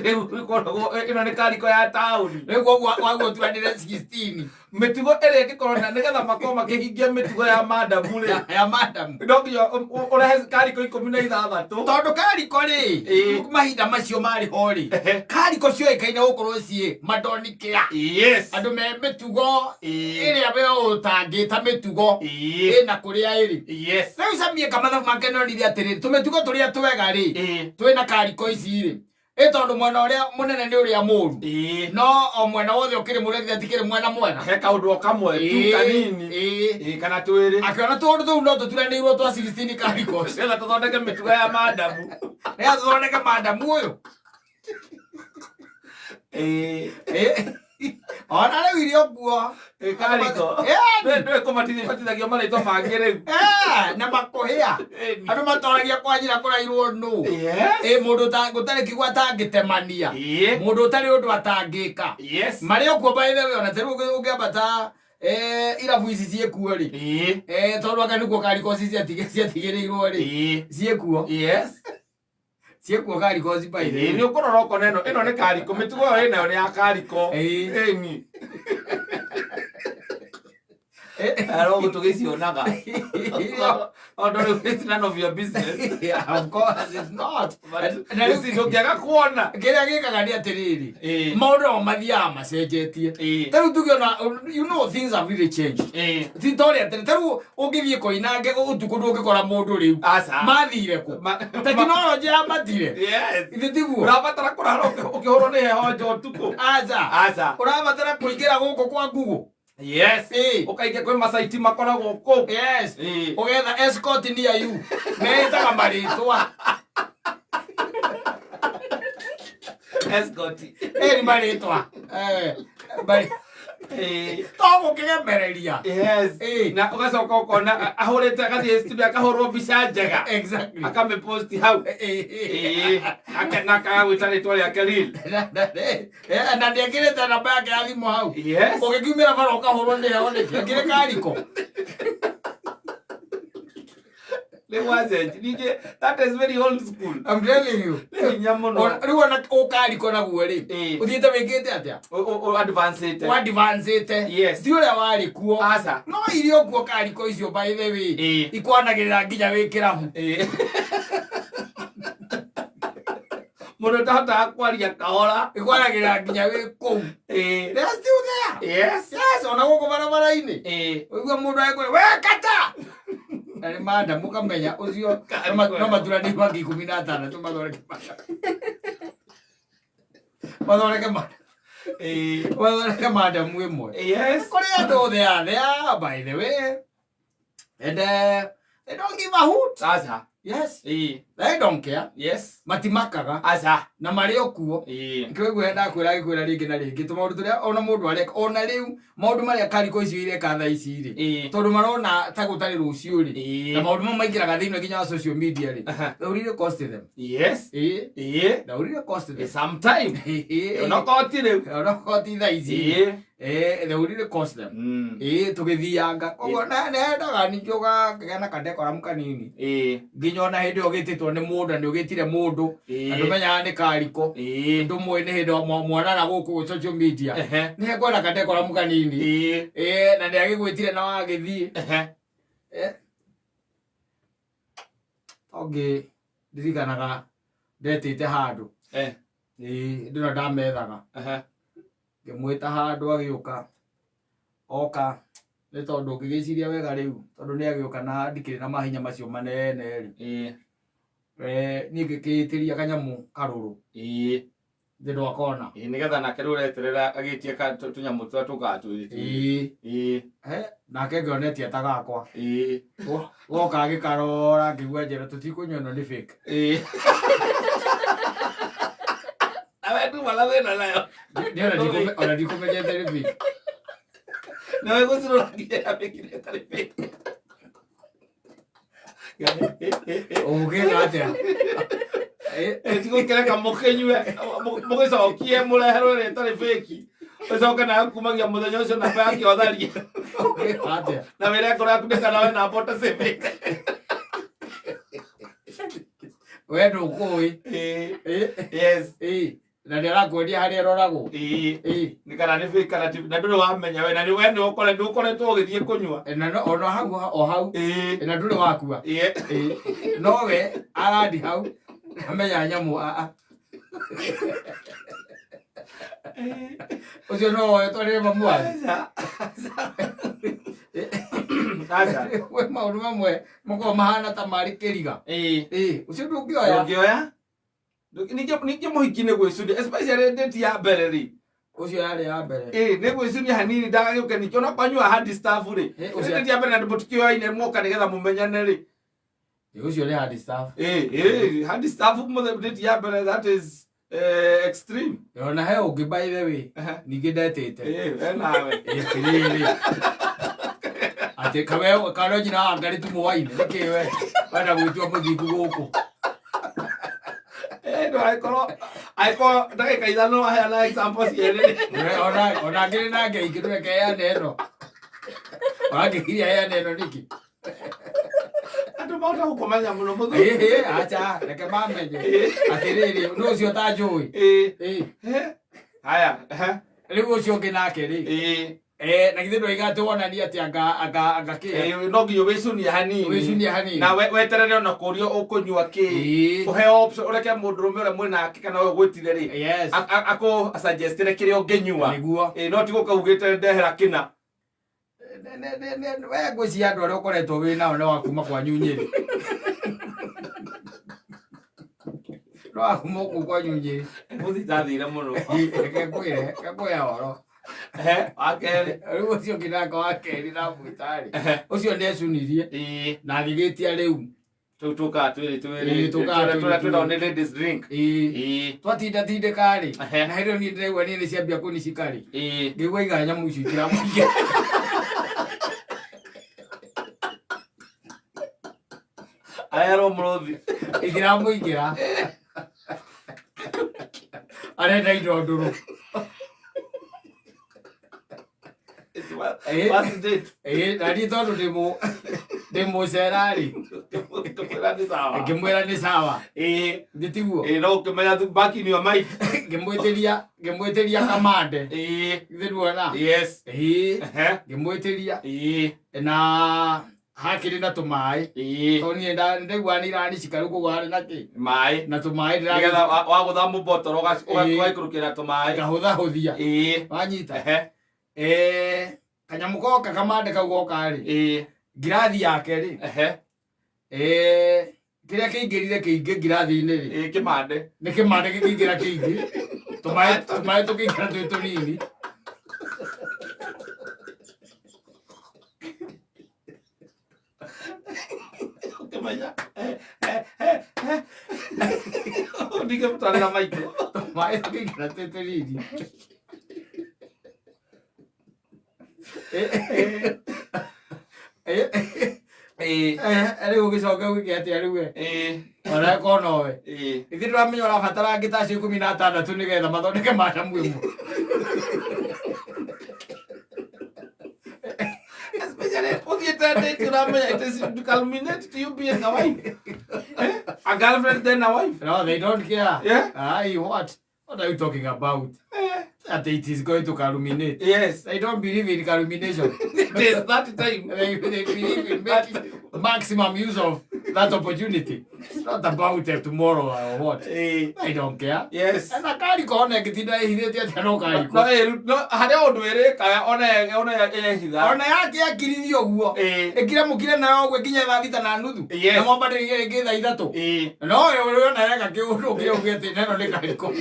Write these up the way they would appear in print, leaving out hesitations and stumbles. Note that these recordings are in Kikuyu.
Rĩu ĩkoragwo ĩno nĩ kariko ya taũni. Rĩu koguo waguo tuanĩre 16. Mĩtugo ĩrĩa ĩngĩkorwo na nĩgetha makorwo makĩhingia mĩtugo ya madamu rĩ, ya madamu, no nginya ũrehe kariko 16. Tondũ kariko rĩ, mahinda macio marĩ ho rĩ, kariko cioĩkaine gũkorwo ciĩ madonikĩa, andũ me mĩtugo ĩrĩa we ũtangĩta mĩtugo ĩna kũrĩa ĩrĩ. Rĩu Samie mathabu make nonire atĩrĩrĩ, tũmĩtugo tũrĩa twega rĩ, twĩna kariko ici rĩ, ĩ tondũ mwena ũrĩa mũnene nĩ ũrĩa mũru, no o mwena wothe ũkĩrĩ mũrĩa tikĩrĩ mwena mwega. He kaũndũ o kamwe tu kanini. Kana twĩrĩ. Akĩona tũũndũ tũu no tũturanĩirwo twa 16 kariko. Nĩgetha tũthondeke mĩtugo ya madamu. Nĩgetha tũthondeke madamu ũyũ. Ona rĩu irio kuo. Kariko. Ndũĩ kũbatithagio marĩtwa mangĩ rĩu. Na makũhĩa. Andũ matoragia kwa njĩra kũrairwo nũ. Ĩ mũndũ ũtarĩ kigwa atangĩtemania. Mũndũ ũtarĩ ũndũ atangĩka. Marĩ o kuo by the way, ona ta rĩu ũngĩambata irabu ici ciĩkuo rĩ. Tondũ anga nĩkuo kariko ici ciatigĩrĩirwo rĩ. Ciĩkuo. Ciĩkuo kariko ici by the way. Nĩ ũkũrora ũkona ĩno ĩno nĩ kariko, mĩtugo ĩyo ĩnayo nĩ ya kariko. Ĩni. Aro tũgĩcionaga. Tondũ rĩu it's none of your business. Yeah, of course it's not. But Na rĩu ndũngĩaga kuona. Kĩrĩa gĩkaga nĩ atĩrĩrĩ, maũndũ namo mathiaga macenjetie. Ta rĩu tuge ona, you know things have really changed. Ti ta ũrĩa tene. Ta rĩu ũngĩthiĩ Koinange ũtukũ ndũngĩkora mũndũ rĩu. Aca. Mathire kũ? Tekinoronjĩ yambatire. Ithe tiguo? Ũrabatara kũrara ũkĩhũrwo nĩ heho nja ũtukũ? Aca. Aca. Ũrabatara kũingĩra gũkũ kwa Google. Ũkaingĩ kwĩ macaiti makoragwo kũu. Ũgetha escort near you. Meĩtaga marĩtwa. Escort. Ĩri marĩtwa. To gũkĩgemereria. Na ũgacoka ũkona ahũrĩte agathiĩ studio akahũrwo mbica njega. Akamĩposti hau. Na akaga gwĩta rĩtwa rĩake real. Na ndĩekĩrĩte namba yake ya thimũ hau. Ũgĩkiumĩra bara ũkahũrwo nĩ heho nĩkĩ? Akĩrĩ kariko. Rĩu wacenji. Ningĩ that is very old school. I'm telling you. Nĩ hinya mũno. Rĩu ona ũkariko naguo rĩ, ũthiĩte wĩkĩte atĩa? Advanced. Wadvancĩte. Ti ũrĩa warĩ kuo. Aca. No irio kuo kariko icio by the way. Ikwanagĩrĩra nginya wĩ kĩrabu. Mũndũ ũtahotaga kwaria kahora. Ikwanagĩrĩra nginya wĩ kũu. They are still there. Yes, ona gũkũ barabara-inĩ. Ũigua mũndũ agĩkwĩra, we kata! Na nĩ manda mũkamenya ũcio no maturanĩirwo angĩ 16 mathondeke manda. Mathondeke manda. Mathondeke mandamu ĩmwe. Kũrĩ andũ they are there by the way. And they don't give a hoot. Aca. Yes. They don't care. Matimakaga. Aca. Na marĩ o kuo. Nĩkĩo ũguo ndakwĩra ngĩkwĩra rĩngĩ na rĩngĩ tũmaũndũ tũrĩa ona mũndũ areka ona rĩu maũndũ marĩa kariko icio ireka thaa ici rĩ, tondũ marona ta gũtarĩ rũciũ rĩ, na maũndũ mau maingĩraga thĩinĩ nginya wa social media rĩ, they will really cost them. They will really cost them. Sometime. Onokorwo ti rĩu. Onokorwo ti thaa ici. They will really cost them. Tũgĩthianga koguo nendaga ningĩ ũgakĩgĩa na kadekoramu kanini, nginya ona hĩndĩ ĩyo ũgĩtĩtwo nĩ mũndũ na nĩ ũgĩtire mũndũ na ndũmenyaga nĩ kariko, ndũmũĩ nĩ hĩndĩ mwanana gũkũ social media, nĩ hekwenda kadekoramu kanini. Na nĩ agĩgwĩtire na wagĩthiĩ. Tongĩ ndirikanaga ndetĩte handũ. Ndĩno ndamethaga. Ngĩmwĩta handũ agĩũka, oka nĩ tondũ ngĩgĩciria wega rĩu tondũ nĩ agĩũka na ndikĩrĩ na mahinya macio manene rĩ. Niĩ ngĩkĩĩtĩria kanyamũ karũrũ. Thĩ ndwakona. Nĩgetha nake rĩu ũreterera agĩtie tũnyamũ tũrĩa tũkaga twĩrĩ twĩrĩ. Nake ngĩona etia ta gakwa. Goka agĩkarora ngĩigua njĩra tũtikũnyua ĩno nĩ fake. Nawe nduma na thĩna nayo. Niĩ ona ndikũmenyete nĩ fake. Nawe gũcirora nginya ya fake nĩ ĩtarĩ fake. Ũgũkĩka atĩa? Tigũkĩreka mũkĩnyue mũgĩcokie mũreherwo ĩrĩa ĩtarĩ fake. Ũcoke nayo kumagia mũthenya ũcio namba yake ũtharie. Ũgĩka atĩa? Na wĩre ngoro yaku ndĩkana we namba ũtacĩbĩte. We ndũkũĩ. Yes. Na nĩ arakwendia harĩa ĩroragwo. Nĩ kana nĩ fake kana ti, na ndũrĩ wamenya we, na nĩ we nĩ ũkoretwo ũgĩthiĩ kũnyua. Na no ona hau o hau. Na ndũrĩ wakua. No we arandi hau amenya nyamũ a ũcio no woe twarĩre mamu wanyu. Aca. We maũndũ mamwe makoragwo mahana ta marĩ kĩriga. Ũcio ndũngĩoya. Ndũngĩoya. Ningĩ mũhiki nĩ gwĩcuria, especially date ya mbere rĩ. Ũcio yarĩ ya mbere. Nĩ gwĩcuria hanini ndagagĩũke ningĩ ona kwanyua hard stuff rĩ. Date ya mbere na mũtikĩoyaine mwoka nĩgetha mũmenyane rĩ. Ũcio nĩ hard stuff. Hard stuff date ya mbere, that is extreme. Ona he ũngĩ by the way, ningĩ ndetĩte. We nawe. Atĩrĩrĩ. Atĩ kawe karo nyina wa ngarĩ tu mwaine nĩkĩ we wenda gwĩtua mũthingu gũkũ. No angĩkorwo ndagĩka ithano aheana example cierĩ. Ona ngĩrĩ na ngei ndũreke heane ĩno. Wangĩkiria heane ĩno nĩkĩ? Andũ mahota gũkũmenya mũno mũthuri. Acha reke mamenye. Atĩrĩrĩ, nũ ũcio ũtanjũĩ? Haya. Rĩu ũcio ũngĩ nake rĩ. Na githĩ ndwaiga atĩ wonanie atĩ anga kĩ? No nginya wĩcunie hanini. Wĩcunie hanini. Na weterere ona kũrio ũkũnyua kĩ. Ũheo option, ũreke mũndũrũme ũrĩa mwĩnake kana ũyũ ũgwĩtire rĩ. Yes. Akũ suggestire kĩrĩa ũngĩnyua. Nĩguo. No ti gũka ugĩte ndehera kĩna. We ngwĩciria andũ arĩa ũkoretwo wĩ nao nĩ wa kuma kwanyu Nyĩrĩ. Nĩ wa kuma kũu kwanyu Nyĩrĩ. Mũthitathire mũno. Reke ngwĩre, reke ngwĩre ũhoro. Wa kerĩ. Rĩu ũcio ũngĩ nake wa kerĩ ndamwĩta rĩ. Ũcio nĩecunirie. Na agĩgĩtia rĩu. Tũu tũkaga twĩrĩ twĩrĩ. Tũkaga twĩrĩ Tũrĩa twĩtagwo twĩrĩ. nĩ ladies drink. Twatinda tindĩka rĩ. Na hĩndĩ ĩyo niĩ ndĩraigua niĩ nĩ ciambia kũnicika rĩ. Ngĩigua iga nyamũ icio itiramũingĩra. Arerwo mũrũthi. Itiramũingĩra. Arenda indo ndũrũ. First date. Na niĩ tondũ ndĩ mũcera rĩ. Ngĩmwĩra nĩ sawa. Ngĩmwĩra nĩ sawa. Nĩ tiguo? No ũkĩmenya tu back in your mind. Ngĩmwĩtĩria kamande. Githĩ nduona? Yes. Ngĩmwĩtĩria. Na hakĩrĩ na tũmaĩ. Tondũ niĩ ndaigua nĩ iranicika rĩu koguo harĩ na kĩ? Maĩ. Na tũmaĩ ndĩra- Nĩgetha wagũtha mũbotoro ũgaikũrũkĩra tũmaĩ. Ngahũthahũthia. Wanyita? Kanyamũ goka kamande kau goka rĩ. Ngirathi yake rĩ. Kĩrĩa kĩingĩrire kĩingĩ ngirathi-inĩ rĩ. Kĩmande. Nĩ kĩmande gĩkĩingĩra kĩingĩ. Tũmaĩ tũkĩingĩra twĩ tũnini. Ũkĩmenya. Ndingĩmũtwarĩra maitũ. Tũmaĩ tũkĩingĩra twĩ tũnini. Rĩu ũgĩcoka ũgĩke atĩa rĩu we? Ona ĩkorwo nowe. Ithuĩ tũramenya ũrabatara angĩ ta acio 16 nĩgetha mathondeke madamu ĩmwe. Especially ũthiĩte date ũramenya it is to culminate to you being a wife. A girlfriend then a wife. No, they don't care. Yeah. Aye, what? What are you talking about? That it is going to culminate. Yes. They don't believe in culmination. It is that time. They believe in making maximum use of that opportunity. It's not about tomorrow or what. They don't care. Yes. And a kariko ona ĩngĩtinda ĩhithĩte atĩa no kariko. No, no, harĩa ũndũ ĩrĩkaga, ona ĩhitha. Ona yake yakirithio ũguo. Ĩkire mũkire nayo ũguo ĩkinye thaa thita na nuthu. Yes. Na mwambatĩrie rĩngĩ thaa ithatũ. No, ũrĩa ona yeka kĩũndũ kĩu ũguo atĩ neno nĩ kariko.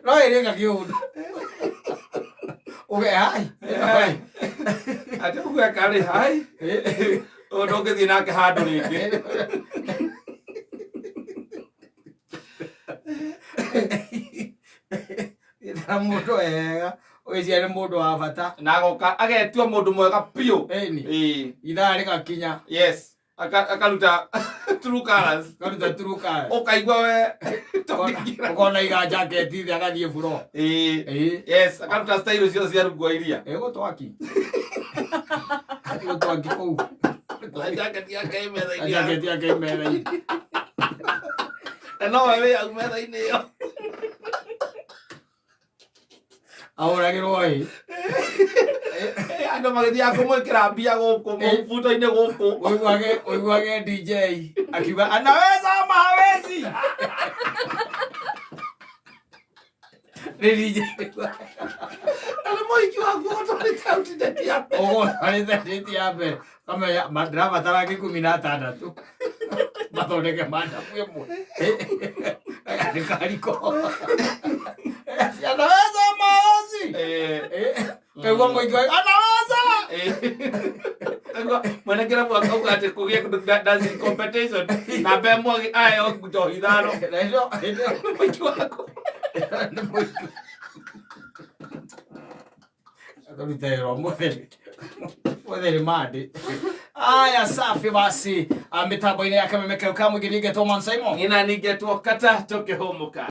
No ĩrĩka kĩũndũ. Uge, hai. Atĩ ũgweka rĩ, hai. Ũyũ ndũngĩthiĩ nake handũ rĩngĩ. Na mũndũ wega, ũgĩciria nĩ mũndũ wa bata. Na agoka agetua mũndũ mwega biũ. Ĩni. Ithaa rĩgakinya. Yes. Akaruta true colors. Akaruta true colors. Ũkaigua we. Ũkona iga jacket thĩ agathiĩ buro. Yes, akaruta style ciothe cia rungu wa iria. Gũtwaki. Athiĩ gũtwaki kũu. Nĩ Jacket yake ĩ metha-inĩ yaku. Jacket yake ĩ metha-inĩ. Na nowe wĩ hau metha-inĩ ĩyo. Ahũragĩrwo ĩ. Andũ magĩthiaga kũmwĩkĩra mbia gũkũ mũbuto-inĩ gũkũ. Ũiguage ũiguage DJ akiuga anaweza ama hawezi. Nĩ DJ. Na nĩ mũhiki waku ũtwarĩte out date ya mbere. Ũgũtwarĩte date ya mbere. Kamenya ndĩrabatara ngiri 16 mathondeke mandabu ĩmwe. Nĩ kariko. Anaweza ama hawezi. Kaigua mũingĩ wa anaweza. Kaigua mwene kĩrabu akauga atĩ kũgĩe dancing competition na mbe ĩmwe aheo njohi ithano. Na ĩno Nĩ mũhiki waku. nĩ mũingĩ. Akaruta wĩra ũmũthĩ. Ũmũthĩ nĩ Monday. Aya, safi basi. Mitambo-inĩ ya Kameme Kau ka mũingĩ nĩngetwo Man Simon. Ng'ina ningetwo kata tũkĩhũmũka.